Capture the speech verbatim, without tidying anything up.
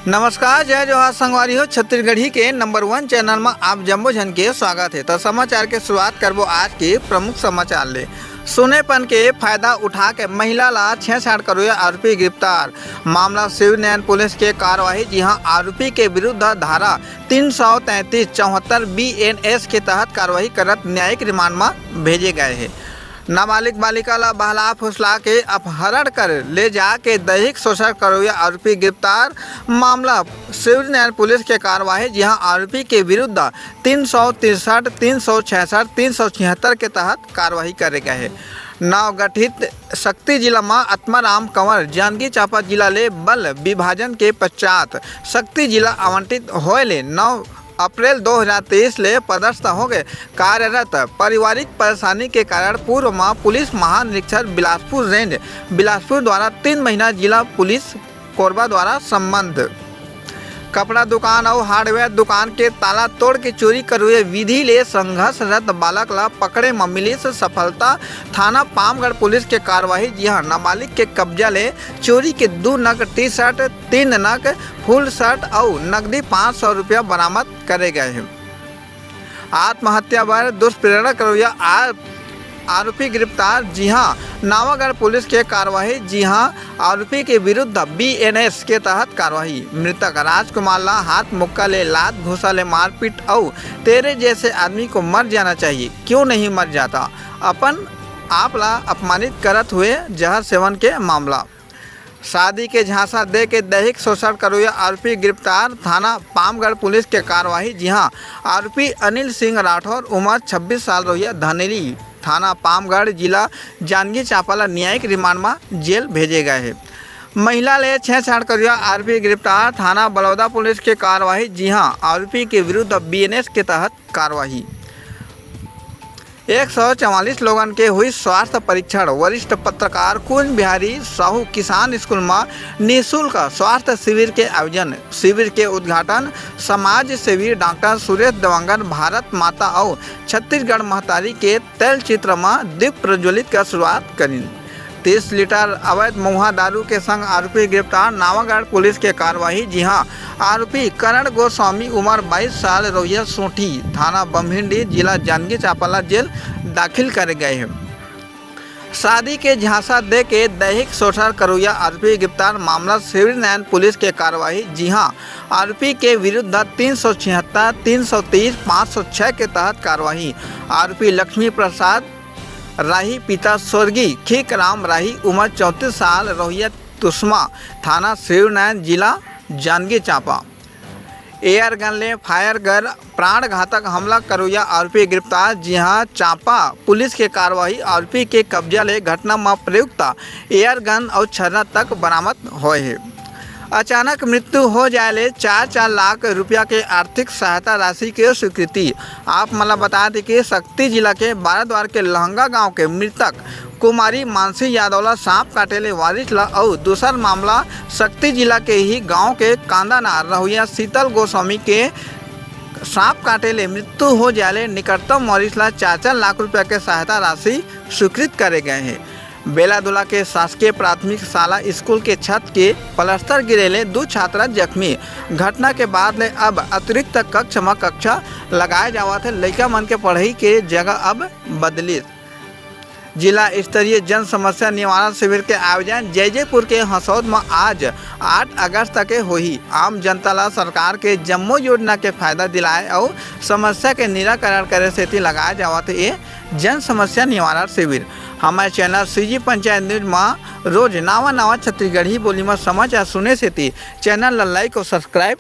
नमस्कार, जय जोहार संगवारी हो। छत्तीसगढ़ी के नंबर वन चैनल म आप जम्मो झन के स्वागत हे। त समाचार के शुरुआत करबो आज के प्रमुख समाचार ले। सोनेपन के फायदा उठा के महिला ला छेड़छाड़ करोइया आरोपी गिरफ्तार। मामला सिविल न्याय पुलिस के कार्यवाही, जिहां आरोपी के विरुद्ध धारा तीन सौ तैंतीस चौहत्तर बी एन एस के तहत कार्यवाही करत न्यायिक रिमांड म भेजे गए हे। नाबालिग बालिका ला बहला फुसला के अपहरण कर ले जाके दैहिक शोषण करोइया आरोपी गिरफ्तार। मामला सिविल न्याय पुलिस के कार्यवाही, जिहां आरोपी के विरुद्ध तीन सौ तिरसठ, तीन सौ छियासठ, तीन सौ छिहत्तर के तहत कार्यवाही करे गए हे। नवगठित सक्ती जिला म आत्माराम कंवर जांजगीर चांपा जिला ले बल विभाजन के पश्चात सक्ती जिला आवंटित होए ले नौ अप्रैल दो हज़ार तेईस ले पदस्थ होके कार्यरत। पारिवारिक परेशानी के कारण पूर्व म पुलिस महानिरीक्षक बिलासपुर रेंज बिलासपुर द्वारा तीन महीना जिला पुलिस कोरबा द्वारा संबंध। कपड़ा दुकान अउ हार्डवेयर दुकान के ताला तोड़ के चोरी करोइया विधि ले संघर्षरत बालक ला पकड़े म मिलिस सफलता। थाना पामगढ़ पुलिस के कार्यवाही, जिहां नाबालिग के कब्जा ले चोरी के दू नग टी शर्ट, तीन नग फुल शर्ट अउ नकदी पाँच सौ रुपया बरामद करे गए हे। आत्महत्या बर दुष्प्रेरणा करोइया आ-, आरोपी गिरफ्तार, जिहां नावागढ़ पुलिस के कार्यवाही, जिहां आरोपी के विरुद्ध बी एन एस के तहत कार्यवाही। मृतक राजकुमार ला हाथ मुक्का ले लात घूसा ले मारपीट अउ तेरे जैसे आदमी को मर जाना चाहिए, क्यों नहीं मर जाता, अपन आप ला अपमानित करत हुए जहर सेवन के मामला। शादी के झांसा दे के दैहिक शोषण करोइया आरोपी गिरफ्तार, थाना पामगढ़ पुलिस के कार्यवाही, जिहां आरोपी अनिल सिंह राठौर, उम्र छब्बीस साल रहोइया धनेली, थाना पामगढ़, जिला जांजगीर चांपा ला न्यायिक रिमांड म जेल भेजे गए हे। महिला ले छेड़छाड़ करोइया आरोपी गिरफ्तार, थाना बलौदा पुलिस के कार्यवाही, जिहां आरोपी के विरुद्ध बी एन एस के तहत कार्यवाही। एक सौ चवालीस लोगन के हुई स्वास्थ्य परीक्षण। वरिष्ठ पत्रकार कुंज बिहारी साहू किसान स्कूल म निशुल्क स्वास्थ्य शिविर के आयोजन। शिविर के उद्घाटन समाज सेवी डॉक्टर सुरेश देवांगन भारत माता अउ छत्तीसगढ़ महतारी के तैल चित्र म दीप प्रज्वलित कर शुरुआत करिन। तीस लीटर अवैध महुआ दारू के संग आरोपी गिरफ्तार, नावागढ़ पुलिस के कार्रवाई, जिहां आरोपी करण गोस्वामी, उम्र बाईस साल, रहोइया सोंठी, थाना बम्हिंडी, जिला जांजगीर चांपा ला जेल दाखिल करे गए हे। शादी के झांसा दे के दैहिक शोषण करोइया आरोपी गिरफ्तार, मामला सिविल न्याय पुलिस के कार्रवाई, जिहां आरोपी के विरुद्ध तीन सौ छिहत्तर, तीन सौ तीस, पाँच सौ छह के तहत कार्रवाई। आरोपी लक्ष्मी प्रसाद राही, पिता स्वर्गीय खीक राम राही, उम्र चौंतीस साल, रहोइया तुसमा, थाना सिविल न्याय, जिला जांजगीर चांपा। एयर गन ले फायर कर प्राण घातक हमला करोइया आरोपी गिरफ्तार, जिहां चांपा पुलिस के कार्रवाई, आरोपी के कब्जा ले घटना म प्रयुक्त एयर गन अउ छर्रा तक बरामद होए हे। अचानक मृत्यु हो जाए ले चार चार लाख रुपया के आर्थिक सहायता राशि के स्वीकृति। आप मन ल बता दें कि सक्ती जिला के बाराद्वार के लहंगा गांव के मृतक कुमारी मानसी यादव ला सांप काटे ले वारिस ला अउ दूसर मामला सक्ती जिला के ही गांव के कांदानार रहोइया शीतल गोस्वामी के सांप काटे ले मृत्यु हो जाए ले निकटतम वारिस ला चार चार लाख रुपया के सहायता राशि स्वीकृत करे गए हे। बेलादुला के शासकीय प्राथमिक शाला स्कूल के छत के प्लास्टर गिरे ले दू छात्रा जख्मी। घटना के बाद ले अब अतिरिक्त कक्ष म कक्षा लगाए जावत हे। लइका मन के पढ़ाई के जगह अब बदलिस। जिला स्तरीय जन समस्या निवारण शिविर के आयोजन जैजैपुर के हसौद म आज आठ अगस्त तक होही। आम जनता ला सरकार के जम्मो योजना के फायदा दिलाए अउ समस्या के निराकरण करे सेती लगाए जावत ए जन समस्या निवारण शिविर। हमर चैनल सीजी पंचायत न्यूज म रोज नवा नवा छत्तीसगढ़ी बोली म समाचार सुने सेती चैनल ला लाइक अउ सब्सक्राइब